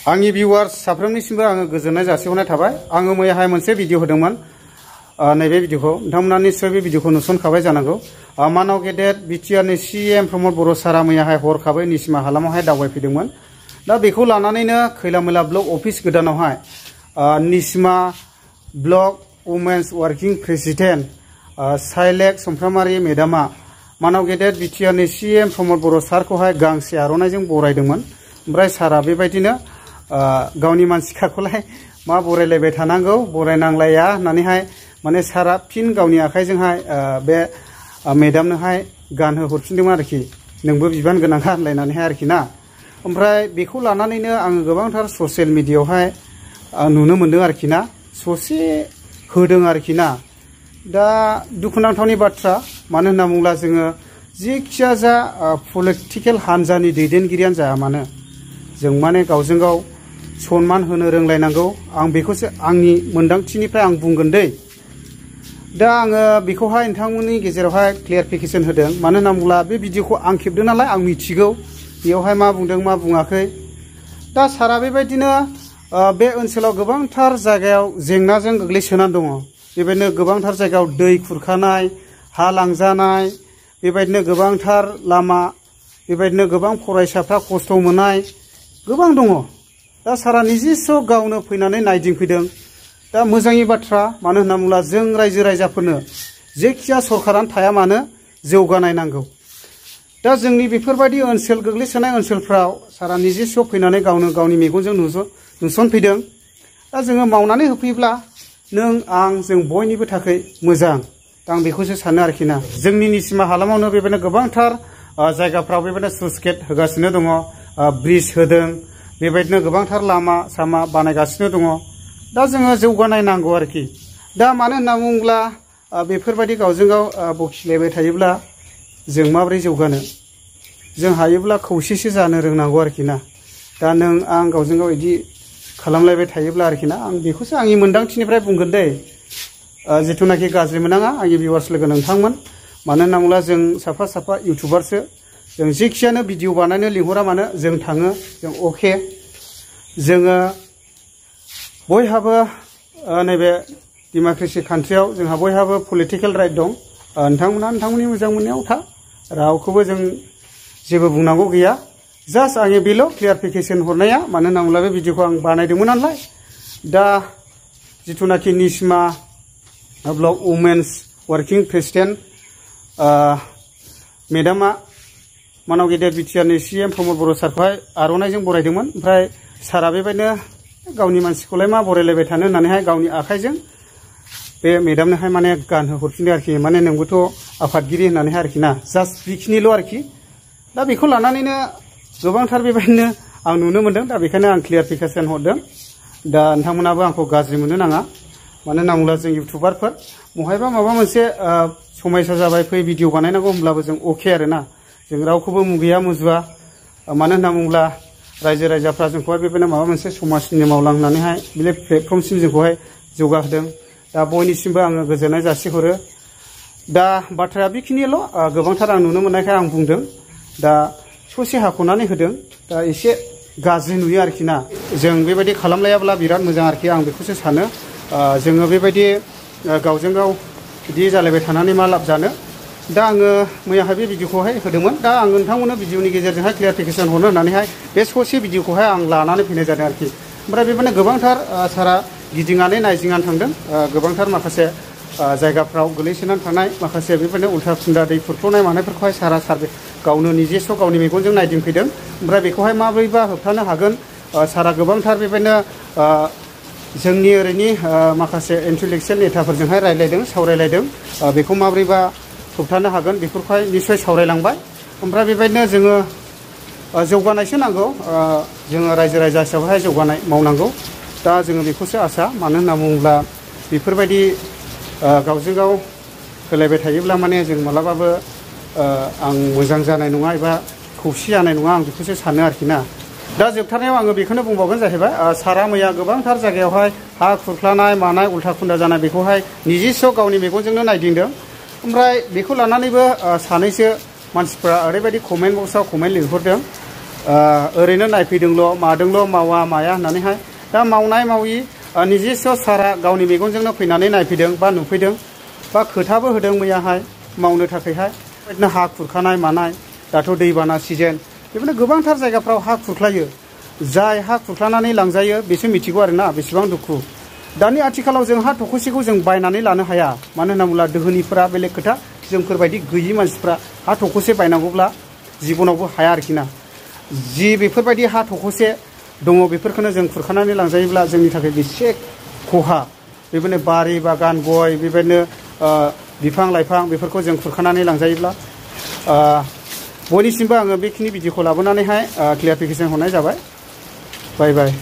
आंनि भिउवार्स साफ्रोमनिसिमबो आङो गोजोननाय जासिहरनाय थाबाय। आङो मैयाहाय मोनसे भिडिअ होदोंमोन। नैबे भिडिअखौ नोंथांमोना निस्सय बे भिडिअखौ नुसनखाबाय जानांगौ। मानाव गेदेर बिटिआरनि CM प्रमद बर' सारा मैयाहाय हरखाबै निसिमा हालामावहाय दावबायफैदोंमोन। दा बेखौ लानानैनो खैलामैला ब्लक अफिस गोदानावहाय निसिमा ब्लक वुमेन्स वार्किं प्रेसिडेन्ट साइलेक समफ्रामारि मेडामा मानाव गेदेर बिटिआरनि CM प्रमद बर' सारखौहाय गांसे आर'नाइजों बरायदोंमोन। ओमफ्राय सारा बेबायदिनो गावनि मानसिखाखौलाय मा बरायलायबाय थानांगौ, बरायनांलाया होननानैहाय माने सारा फिन गावनि आखाइजोंहाय बे मेडामनोहाय गानहो हरफिनदोंमोन आरोखि। नोंबो बिबान गोनांखा होनलायनानैहाय आरोखि ना। ओमफ्राय बेखौ लानानैनो आङो गोबांथार ससियेल मिडियायावहाय नुनो मोनदों आरोखि ना, ससे होदों आरोखि ना। दा दुखुनांथावनि बाथ्रा, मानो होनना बुङोब्ला जोङो जेखिया जा पलिटिकेल हान्जानि दैदेनगिरियानो जाया मानो, जों माने गावजों गाव सनमान होनो रोंलायनांगौ। आं बेखौसो आंनि मोन्दांथिनिफ्राय आं बुंगोन दै। दा आङो बेखौहाय नोंथांमोननि गेजेरावहाय क्लियारिफिकेसन होदों। मानो होनना बुङोब्ला बे भिडिअखौ आं खेबदों नालाय आं मिथिगौ बेयावहाय मा बुंदों मा बुङाखै। दा सारा बेबायदिनो बे ओनसोलाव गोबांथार जायगायाव जेंनाजों गोग्लैसोनानै दङ। बेबायदिनो गोबांथार जायगायाव दै खुरखानाय, हा लांजानाय, बेबायदिनो गोबांथार लामा, बेबायदिनो गोबां फरायसाफ्रा खस्थ' मोननाय गोबां दङ। दा सारा निजेस्व गावनो फैनानै नायदिंफैदों। दा मोजांनि बाथ्रा, मानो होनना बुङोब्ला जों रायजो राजाफोरनो जेखिया सरकारानो थाया मानो जौगानाय नांगौ। दा जोंनि बेफोरबायदि ओनसोल गोग्लैसोनाय ओनसोलफ्राव सारा निजेस्व फैनानै गावनो गावनि मेगनजों नुसनफैदों। दा जोङो मावनानै होफैब्ला नों आं जों बयनिबो थाखाय मोजां। दा आं बेखौसो सानो आरोखि ना। जोंनि निसिमा हालामावनो बेबायदिनो गोबांथार जायगाफ्राव बेबायदिनो स्लुइस गेट होगासिनो दङ, ब्रिज होदों, बेबायदिनो गोबांथार लामा सामा बानायगासिनो दङ। दा जोङो जौगानाय नांगौ आरोखि। दा मानो होनना बुङोब्ला बेफोरबायदि गावजों गाव बखिलायबाय थायोब्ला जों माबोरै जौगानो? जों हायोब्ला खौसेसो जानो रोंनांगौ आरोखि ना। दा नों आं गावजों गाव बिदि खालामलायबाय थायोब्ला आरोखि ना, आं बेखौसो आंनि मोन्दांथिनिफ्राय बुंगोन दै। जिथुनाखि गाज्रि मोनाङा आंनि भिउवार्स लोगो नोंथांमोन। मानो होनना बुङोब्ला जों साफा साफा इउटुबारसो, जों जेखियानो भिडिअ बानायनो लिंहरा मानो जों थाङो, जों अके। जोङो बयहाबो नैबे डेम'क्रेसि कान्ट्रियाव जोंहा बयहाबो पलिटिकेल राइट दं। नोंथांमोना नोंथांमोननि मोजां मोननायाव था, रावखौबो जों जेबो बुंनांगौ गैया। जास्ट आंनि बेल' क्लियारिफिकेसन हरनाया, मानो होनना बुङोब्ला बे भिडिअखौ आं बानायदोंमोन नालाय। दा जिथुनाखि निसिमा ब्लक वुमेन्स वार्किं प्रेसिडेन्ट मेडामा मानाव गेदेर बिटिआरनि CM प्रमद बर' सारखौहाय आर'नाइजों बरायदोंमोन। ओमफ्राय सारा बेबायदिनो गावनि मानसिखौलाय मा बरायलायबाय थानो होननानैहाय गावनि आखाइजों बे मेडामनोहाय माने गानहो हरफिनदों आरोखि। माने नोंबोथ' आफादगिरि होननानैहाय आरोखि ना, जास्ट बेखिनिल' आरोखि। दा बेखौ लानानैनो गोबांथार बेबायदिनो आं नुनो मोनदों। दा बेखायनो आं क्लियारिफिकेसन हरदों। दा नोंथांमोनाबो आंखौ गाज्रि मोननो नाङा। मानो होनना बुङोब्ला जों इउटुबारफोर बहायबा माबा मोनसे समयसा जाबाय फै भिडिअ बानायनांगौ होमब्लाबो जों अके आरो ना। जों रावखौबो मुगैया मुजुवा। मानो होनना बुङोब्ला रायजो राजाफ्रा जोंखौहाय बेबायदिनो माबा मोनसे समाजनि मावलांनानैहाय बे प्लेटफर्मसिम जोंखौहाय जौगाहोदों। दा बयनिसिमबो आङो गोजोननाय जासिहरो। दा बाथ्राया बेखिनिल', गोबांथार आं नुनो मोननायखाय आं बुंदों। दा ससे हाख'नानै होदों। दा एसे गाज्रि नुयो आरोखि ना। जों बेबायदि खालामलायाब्ला बिराद मोजां आरोखि, आं बेखौसो सानो। जोङो बेबायदि गावजों गाव बिदि जालायबाय थानानै मा लाब जानो। दा आङो मैयाहाय बे भिडिअखौहाय होदोंमोन। दा आं नोंथांमोननो भिडिअनि गेजेरजोंहाय क्लियारिफिकेसन हरनो होननानैहाय बे ससे भिडिअखौहाय आं लानानै फैनाय जादों आरोखि। ओमफ्राय बेबायदिनो गोबांथार सारा गिदिंनानै नायजिंनानै थांदों। गोबांथार माखासे जायगाफ्राव गोलैसोनानै थानाय माखासे बेबायदिनो उल्था खुन्दा दै खुरख्ल'नाय मानायफोरखौहाय सारा सारभे गावनो निजेस्व गावनि मेगनजों नायदिंफैदों। ओमफ्राय बेखौहाय माबोरैबा होबथानो हागोन, सारा गोबांथार बेबायदिनो जोंनि ओरैनि माखासे इन्टेलेक्सुयेल नेताफोरजोंहाय रायज्लायदों, सावरायलायदों। बेखौ माबोरैबा होबथानो हागोन बेफोरखौहाय निस्सय सावरायलांबाय। ओमफ्राय बेबायदिनो जोङो जौगानायसो नांगौ। जोङो रायजो राजा हिसाबैहाय जौगानाय मावनांगौ। दा जोङो बेखौसो आसा। मानो होनना बुङोब्ला बेफोरबायदि गावजों गाव होलायबाय थायोब्ला माने जों मालाबाबो आं मोजां जानाय नङा एबा खौसे जानाय नङा, आं बेखौसो सानो आरोखि ना। दा जोबथारनायाव आङो बेखौनो बुंबावगोन जाहैबाय, सारा मैया गोबांथार जायगायावहाय हा खुरख्लानाय मानाय उल्था खुन्दा जानाय बेखौहाय निजेस्व गावनि मेगनजोंनो नायदिंदों। ओमफ्राय बेखौ लानानैबो सानैसो मानसिफ्रा ओरैबायदि कमेन्ट बक्सआव कमेन्ट लिरहरदों, ओरैनो नायफैदोंल' मादोंल' मावा माया होननानैहाय दा मावनाय मावि निजेस्व सारा गावनि मेगनजोंनो फैनानै नायफैदों बा नुफैदों बा खोथाबो होदों मैयाहाय मावनो थाखायहाय बिदिनो हा खुरखानाय मानाय दाथ' दैबाना सिजन बेबायदिनो गोबांथार जायगाफ्राव हा खुरख्लायो जाय हा खुरख्लानानै लांजायो बेसो मिथिगौ आरोना बेसेबां दुखु दानि आथिखालाव जों हा थख'सेखौ जों बायनानै लानो हाया मानो होनना बुङोब्ला दोहोनिफोरा बेलेग खोथा जोंफोरबायदि गैयि मानसिफ्रा हा थख'से बायनांगौब्ला जिबनावबो हाया आरोखि ना जि बेफोरबायदि हा थख'से दङ बेफोरखौनो जों खुरखानानै लांजायोब्ला जोंनि थाखाय बेसे खहा बेबायदिनो बारि बागान गय बेबायदिनो बिफां लाइफां बेफोरखौ जों खुरखानानै लांजायोब्ला बयनिसिमबो आङो बेखिनि भिडिअखौ लाबोनानैहाय क्लियारिफिकेसन हरनाय जाबाय बाय बाय